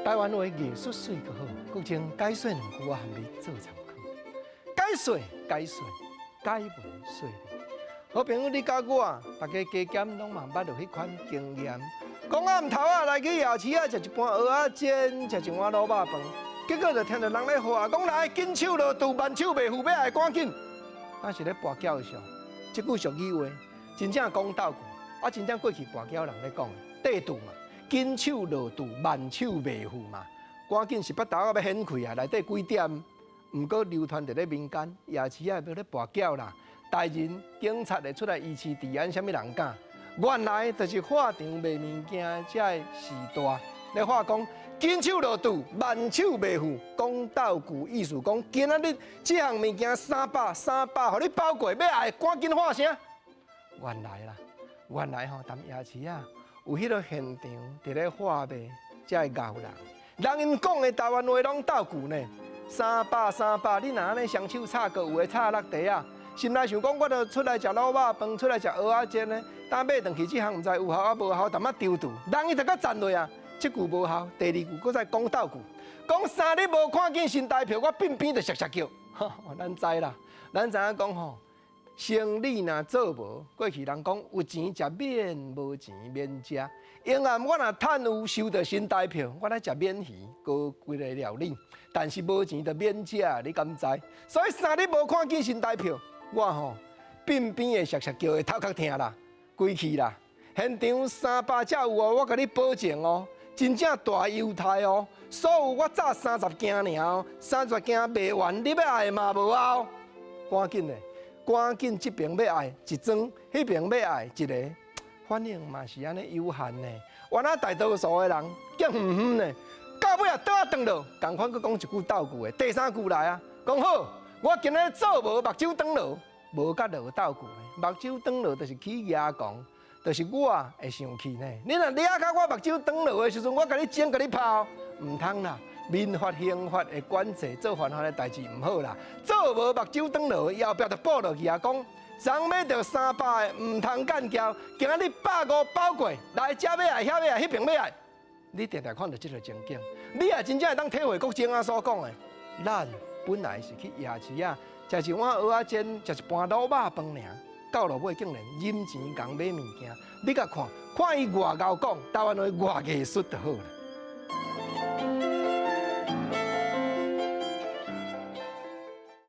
台灣話藝術媠閣好，國情解說兩句，我含你做參考。解說解說解文說理。好朋友，你佮我，大家加減攏嘛捌著彼款經驗。講暗頭仔來去夜市仔，食一盤蚵仔煎，食一碗滷肉飯，結果就聽著人咧喊，講來緊手落肚，慢手袂赴，欲愛趕緊。當時咧跋筊的時候，這句俗語話真正講鬥句，啊，真正過去跋筊人咧講的，塊肚嘛，緊手落肚，慢手袂赴嘛，趕緊是腹肚仔欲顯開啊，內底幾點？毋過流傳佇咧民間，夜市仔欲咧跋筊啦，大人警察會出來維持治安，啥物人敢？原來就是貨場賣物件這个時代，咧話講緊手落肚，慢手袂赴，講鬥句意思講，今仔日這項物件三百三百，予你包過，欲愛趕緊喊聲。原來啦，原來吼，踮夜市仔有彼个現場佇咧販賣，這个𠢕人，人𪜶講的台灣話攏鬥句呢，三百三百，你若按呢雙手插過，有的插落地仔，心內想講，我著出來食滷肉飯，出來食蚵仔煎呢，當買轉去這項毋知有效抑無效，淡仔丟掉，人伊就閣讚落啊，這句無效，第二句閣再講鬥句，講三日無看見新台票，我變變就摔摔叫。咱知啦，咱知影講吼，生理若做無，過去人講有錢食免，無錢免食。永遠我若趁有收著新台票，我來食免魚，閣幾个料理。但是無錢就免食，你敢知？所以三日無看見新台票，我吼變變會摔摔叫的頭殼疼啦，規氣啦。現場300只有哦，我共你保證哦，真正大猶太哦。所有我紮30件爾哦，三十件賣完，你欲愛嘛無哦。趕緊的，趕緊這邊欲愛一莊，彼邊欲愛一個，反應嘛是按呢有限呢。原來大多數的人見遠遠呢，到尾啊倒仔轉落，仝款閣講一句鬥句的。第三句來啊，講好，我今日做無目睭轉落，無佮落鬥句呢。目睭轉落就是起牙講，就是我會生氣呢。你若掠甲我目睭轉落的時陣，我共你整，共你拋，毋通啦。民法、刑法會管制做犯法的代誌毋好啦。做無目睭轉落，後壁就補落去啊，講昨買著300个，毋通幹譙。今仔日150包過來，這欲愛，遐欲愛，彼邊欲愛。你定定看著這个情景，你也真正會當體會國情仔所講的。咱本來是去夜市仔，食一碗蚵仔煎，食一盤滷肉飯爾，到落尾竟然忍錢共買物件。你共看，看伊偌𠢕講，台灣話偌藝術就好啦。